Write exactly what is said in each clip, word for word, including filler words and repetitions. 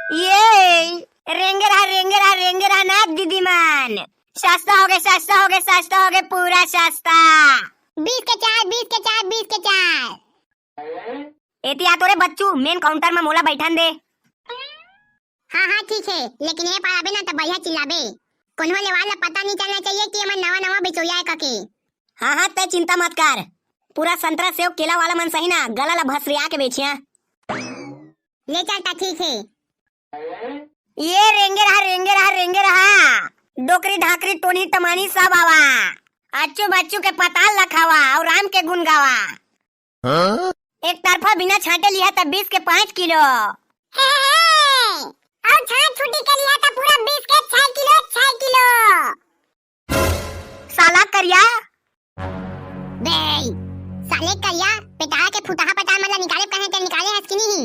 ये रेंगे रहा, रेंगे रहा, रेंगे रहा ना दीदी मन। सस्ता हो गए, सस्ता हो गए, सस्ता हो गए, पूरा सस्ता। बीस के चार, बीस के चार, बीस के चार। एती आ तो रे बच्चू, मेन काउंटर में मोला बैठन दे। हाँ, हाँ, ठीक है, लेकिन ये पार आबे ना त बढ़िया चिल्लाबे। कोनो लेवाल ला पता नहीं चलना चाहिए कि एमन नवा नवा बिचौलिया है कके। हाँ, हाँ, तै चिंता मत कर, पूरा संतरा सेव केला वाला मन सही ना गला ला भसरिया के बेचिया। ले चल त ठीक है। ये रेंगे रहा, रेंगे रहा, रेंगे रहा, डोकरी ढाकरी टोनी टमानी सब आवा, अच्छू बच्चू के पताल ला खावा और राम के गुन गावा। हाँ? एक तरफा बिना छांटे लिहा त बीस के पाँच किलो। हे, हे, हे। और छांट छुट्टी के लिहा त पूरा बीस के छह किलो, छह किलो। साला करिया। बे, साले करिया, पेटारा के फुटहा पताल मन ला निकाले कहे ते निकाले हस कि नहीं?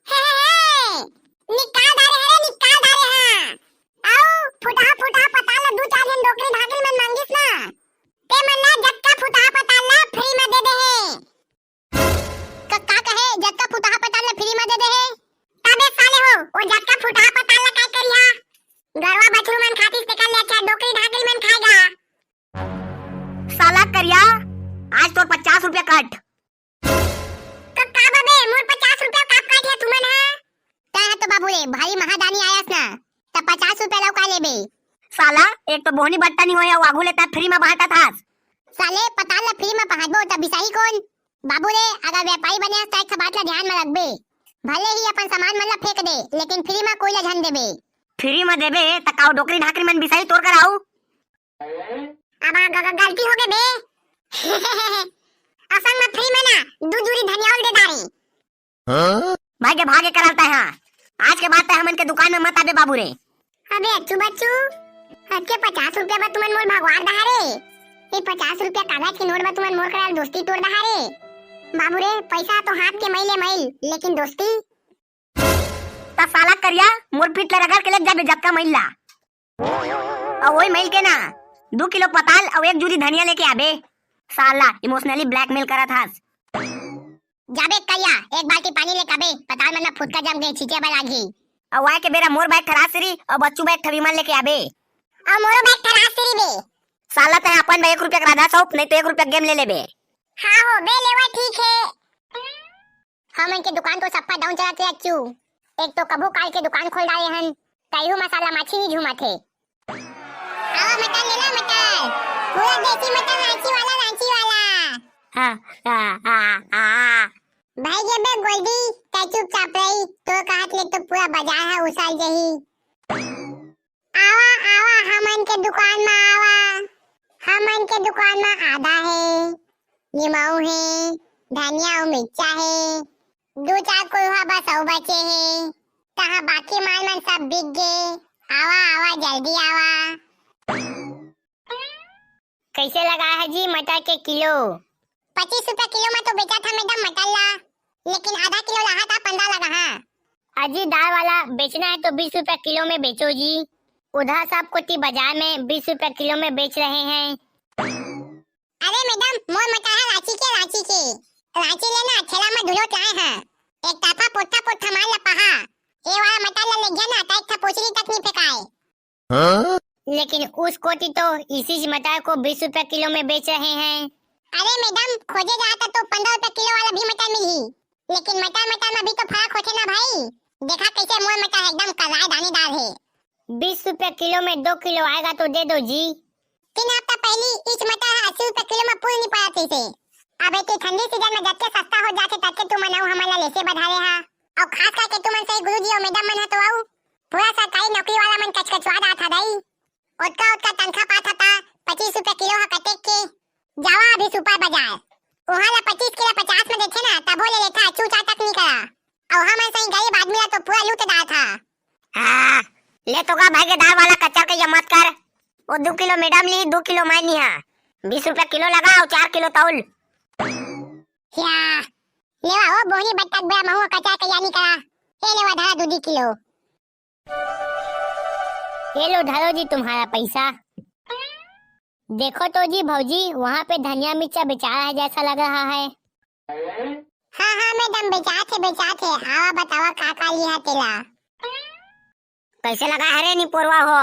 हे, हे, हे। निकाल डारे हरे, निकाल डारे हाँ। आओ, फुटहा फुटहा पताल ला दू चार झन डोकरी ढाकरी मन मांगिस ना, ते मन ला जतका फुटहा पताल ला फ्री में दे दे हे। का, का कहे, जतका फुटहा पताल ला फ्री में दे दे हे? तबे साले हो, वो जतका फुटहा पताल ला काय करिहा? गरवा बछरू मन खातिस तेकर ले अच्छा डोकरी ढाकरी मन खाएगा। साला करिया, आज तोर पचास रुपया कट। का, का बबे, मोर पचास रुपया काप काट है तुमन हा? तै ह तो बाबू रे, भारी महादानी आयस ना, त पचास रुपया लौका लेबे। साला, एक तो बोहनी बट्टा नहीं होय, अउ आगू ले तै फ्री में बांटत हस। साले, पताल ला फ्री में पहाटबो त बिसाही कौन? बाबू रे, अगर व्यापारी बने हस त एक ठा बात ला ध्यान में रखबे, भले ही अपन सामान मन ला फेंक दे, लेकिन फ्री में कोई ला झन देबे। फ्री में देबे त काऊ डोकरी ढाकरी मन बिसाही तोर करा? अब आ ग-, ग-, गलती हो गई बे। असल में फ्री में ना दू जूरी धनिया अउ दे डारे। हाँ? भागे भागे करालता है। आज के बाद तै हमन के दुकान में मत आबे बाबू रे। अबे अच्छू बच्चू, आज के पचास रुपया बा तुमन मोर भगवान दहारे। ये पचास रुपया कागज के नोट बा तुमन मोर कराल दोस्ती तोड़ दहारे। बाबू रे, पैसा तो हाथ के मइले मइल, लेकिन दोस्ती? त साला करिया, मोर पीठ ल रगड़ के लेग जाबे जतका मइल ला। अउ ओई मइल के ना, दू किलो पताल अउ एक जूरी धनिया लेके आबे। साला, emotionally blackmail करत हस। जाबे करिया, एक बाल्टी पानी लेके आबे, पताल मन म फुटका जम गे, छींचे बर लागही। अउ आए के बेरा मोर बैग ठरास सिरी अउ बच्चू बैग ठवीमन लेके आबे। अउ मोरो बैग ठरास सिरी बे। साला, तै अपन बैग एक रुपया के राधा सौंप, नहीं तो एक रुपया के गेम ले लेबे। हाँ हो बे, लेवा ठीक है। हमन के दुकान तो सप्पा down चलत हे अच्छू। एक तो कभू काल के दुकान खोल डाले हन, तैहू मसाला माछी ही झूमत हे। आवा मटर लेना मटर, पूरा देसी मटर रांची वाला, रांची वाला। हाँ, हाँ, हाँ, हाँ। भाई गे बे गोल्डी, तै चुपचाप रही, तोर कहत ले तो पूरा बाजार ह उसल जही। आवा, आवा, हमन के दुकान म आवा। हमन के दुकान म आदा हे, निमऊ हे, धनिया अउ मिर्चा हे। दू चार कुल्हा बस अउ बचे हे। तहाँ बाकी माल मन सब बिक गे। आवा, आवा, जल्दी आवा। कइसे लगा हे जी मटर के किलो? पच्चीस रुपया किलो म तो बेचत हा मैडम मटर ला, लेकिन आधा किलो लाहा था पंद्रह लगा हा। अजी दाल वाला बेचना है तो बीस रुपया किलो में बेचो जी, उधर सब कोती बाजार में बीस रुपया किलो में बेच रहे हैं। अरे मैडम, मोर मटर है रांची के, रांची के, रांची ले ना ठेला में धुलो चाहे है, एक तरफा पोट्ठा पोट्ठा माल ला पहा, ये वाला मटर ला ले गया ना, त एक ठा पोचरी तक नहीं फेंकाए। हाँ? लेकिन उस कोती तो इसी मटर को बीस रुपया किलो में बेच रहे हैं। अरे मैडम, खोजे जाए तो, तो पंद्रह रुपया किलो वाला भी मटर मिलही, लेकिन मटर मटर में भी तो फर्क होथे ना भाई। देखा कैसे मोर मटर एकदम कलाए दानेदार है। बीस रुपया किलो में दो किलो आएगा तो दे दो जी। तीन हफ्ता पहली इस मटर है अस्सी रुपया किलो में पूरी नहीं पड़ा थे। अब इतनी ठंडी सीजन में जब के सस्ता हो जाते तब के तुम मनाऊ हमारा लेसे बधारे हा। और खास करके तुमन सही गुरुजी और मैडम मन ह तो आऊ। पूरा सरकारी नौकरी वाला मन कचकचवा दात हा दाई। ओतका ओतका तनखा पात हा ता पच्चीस रुपया किलो हा कटेक के। जावा अभी सुपर बाजार। उहाँ ला पच्चीस के ला पचास में देथे ना, तभो ले लेथा, चूचा तक नहीं करा। और हमन सही गरीब आदमी ला तो पूरा लूट दात हा। हाँ, ले तो गा भाई के दाल वाला कच्चा के ये मत कर। वो दो किलो मैडम ली, दो किलो मैं नहीं हा। बीस रुपया किलो लगा और चार किलो तौल। क्या? लेवा हो बोहनी बट्टक बे महू कच्चा के यानी करा। ए लेवा धरा दो दी किलो। ये लो धरो जी तुम्हारा पैसा। देखो तो जी भौजी, वहाँ पे धनिया मिर्चा बेचा रहा है जैसा लग रहा है। हाँ, हाँ मैडम, बेचात हे, बेचात हे। आवा बतावा का का लिहा तेला। कैसे लगा है रे निपोरवा हो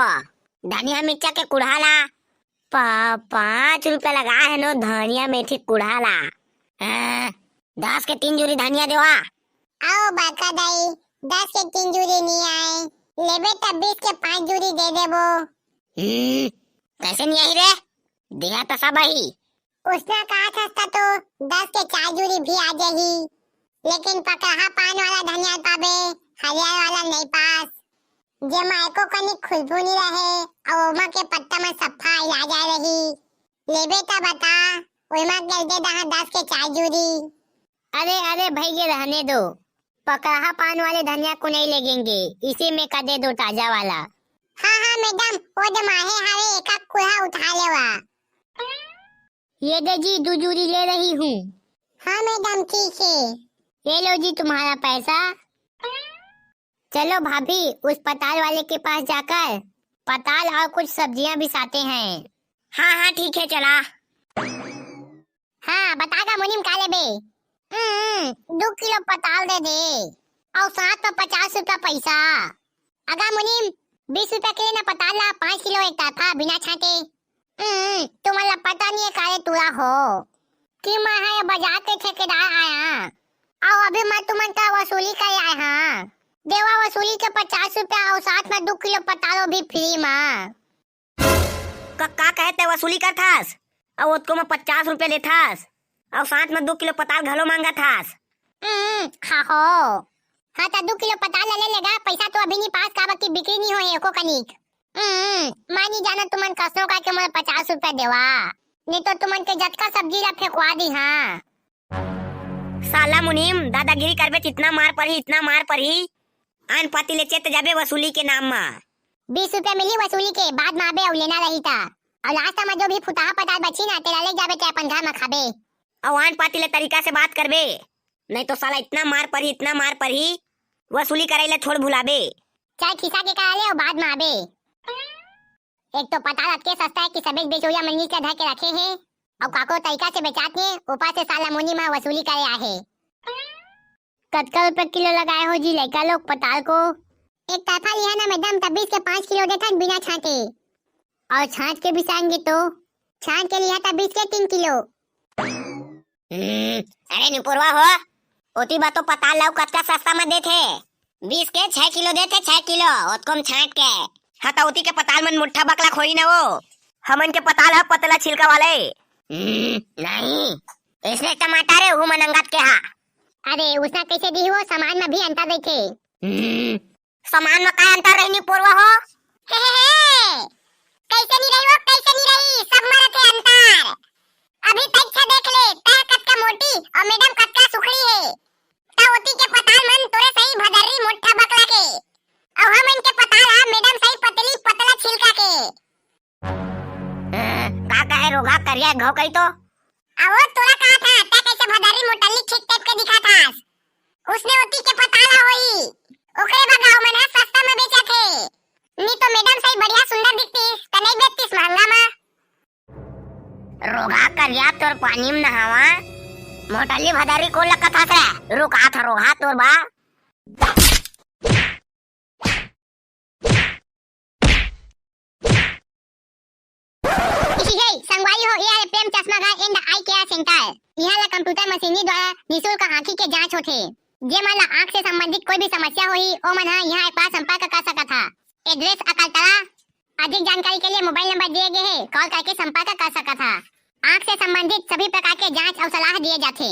धनिया मिर्चा के कुढ़ा ला? पा-, पाँच रुपया लगा है नो धनिया मेथी कुढ़ा ला। हाँ, दस के तीन जूरी धनिया देवा। आओ बाका दाई, दस के तीन जूरी नहीं आए, लेबे तब बीस के पाँच जूरी दे देबो। हम्म, कैसे नहीं आई रे? देहा तो सब आई। उसना कहा था तो दस के चार जूरी भी आ जाही, लेकिन पकहा पान वाला धनिया पाबे, हरियर वाला नहीं पास। जेमा एको कनी खुशबू नहीं रहे, अउ ओमा के पत्ता में सफा इला जाए रही। लेबे त बता, ओमा के दे दहा दस के चार जूरी। अरे, अरे भैया, रहने दो, पकहा पान वाले धनिया को नहीं लेगेंगे, इसी में का दे दो ताजा वाला। हाँ, हाँ मैडम, वो जमाहे हावे, एका कुहा उठा लेवा। ये दे जी, दो जूरी ले रही हूँ। हाँ मैडम, ठीक है। ये लो जी तुम्हारा पैसा। चलो भाभी, उस पताल वाले के पास जाकर पताल और कुछ सब्जियां बिसाते हैं। हाँ, हाँ, ठीक है, चला। हाँ, बता गा मुनीम का लेबे? हम्म, दो किलो पताल दे दे, और साथ में पचास रुपया पैसा। अगा मुनीम, बीस रुपया के लेना पताल ला, पाँच किलो एक तरफा, बिना छांटे। हम्म, तुमन ला पता नहीं है काले तुरा हो कि मैं हा ये बाजार के ठेकेदार आया, और अभी मैं तुमन का वसूली करे आए हाँ। देवा वसूली के पचास रुपया और साथ में दो किलो पतालो भी फ्री मा। का, का कहे ते वसूली करथस? अउ ओतको में पचास रुपया लेथस, अउ साथ में दो किलो पताल घलो मांगत हस। हम्म, खाहो। हाँ, त दो किलो पताल ले लेगा, पैसा तो अभी नहीं पास, काबर कि बिक्री नहीं होए एको कनिक। हम्म, मैं नहीं जाना तुमन कसनो का के मोला पचास रुपया देवा, नहीं तो तुमन के जतका सब्जी ला फेंकवा दी हाँ। साला मुनीम, दादागिरी करबे त इतना मार पड़ही, इतना मार पड़ही। आन पाती ले चेत जाबे वसूली के नाम मा। बीस रुपया मिली वसूली के, बाद मा आबे अउ लेना रही ता। अउ लास्ट मा जो भी फुटाहा पताल बची ना, तेला ले जाबे ते अपन घर मा खाबे। अउ आन पाती ले तरीका से बात करबे, नहीं तो साला इतना मार पड़ही, इतना मार पड़ही, वसूली करे ले छोड़ भुलाबे। चाहे खिसा के करा ले अउ बाद मा आबे। एक तो पताल अतके सस्ता है कि सबेच बेचोइया मन नीचे धर के रखे हे, अउ काको तरीका से बेचात हे, ऊपर से साला मुनीम हा वसूली करे आहे। कतका रुपया किलो लगाए हो जी लइका लोग पताल को? एक तरफा लिहा ना मैडम, त बीस के पाँच किलो देथन बिना छांटे। अउ छांट के बिसाएंगे तो? छांट के लिहा त बीस के तीन किलो। हम्म, अरे निपुरवा हो, ओती बा तो पताल ला कतका सस्ता में देथे? बीस के छह किलो देथे, छह किलो, ओतको में छांट के। हाँ, त ओती के पताल मन मुट्ठा बकला खोई ना वो। हमन के पताल ह पतला छिलका वाले। हम्म, नहीं, इसने टमाटर है, वो मनंगत के हा। अरे, उसना कैसे दी वो? सामान में भी अंतर देखे। हम्म, सामान में का अंतर रही निपुरवा हो? हे, हे, हे, कैसे नहीं रही वो, कैसे नहीं रही? सब में रथे अंतर। अभी तक से देख ले, तह कतका मोटी और मैडम कतका सुखड़ी है। त ओती के पताल मन तोरे सही भदर्री मोट्ठा बकला के, और हम इनके पताल हा मैडम सही पतली पतला छिलका के। अ, का कहे रोगहा करिया घाव कही तो? अवो तोला कहा था, तै कैसे भदर्री मोटल्ली ठीक टाइप के दिखा था। उसने ओती के पताल हा होई, ओकरे बगाव मन हा सस्ता में बेचा थे। नी तो मैडम सही बढ़िया सुंदर दिखतीस, त नहीं बेचतीस महंगा मा। रोगहा करिया तोर पानी में नहावा, मोटल्ली भदर्री को लकत हस रे, रुका था रोगहा तोर बा। हे, संगवारी हो, ये है प्रेम चश्मा का and eye care center। यहाँ ला कंप्यूटर मशीनी द्वारा निशुल्क आँखी के जांच होथे। जे मन ला आँख से संबंधित कोई भी समस्या होही, ओ मन हा यहाँ एक बार संपर्क कर सकत हा। एड्रेस अकलतरा। अधिक जानकारी के लिए मोबाइल नंबर दिए गए हैं, कॉल करके संपर्क कर सकत हा। आँख से संबंधित सभी प्रकार के जांच और सलाह दिए जाथे।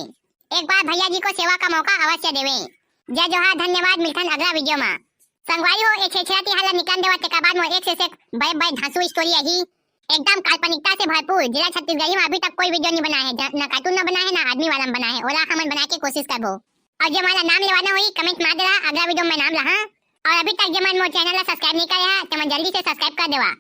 एक बार भैया जी को सेवा का मौका अवश्य देवे। जय जोहार, धन्यवाद, मिलथन अगला वीडियो मा। संगवारी हो, ए छेरछेरा तिहार ला निकाल देवा, तेकर बाद मोर एक से एक बड़े बड़े धांसू स्टोरी आही, एकदम काल्पनिकता से भरपूर, जेला छत्तीसगढ़ी में अभी तक कोई वीडियो नहीं बनाए है, न कार्टून न बनाए है, ना आदमी वाला में बनाए है, ओला हमन बनाए के कोशिश करबो। और जे मन ला नाम लेवाना होही, कमेंट मार देला, अगला वीडियो में नाम ला, हाँ। और अभी तक जे मन मोर चैनल ला सब्सक्राइब नहीं करे है, ते मन जल्दी से सब्सक्राइब कर देवा।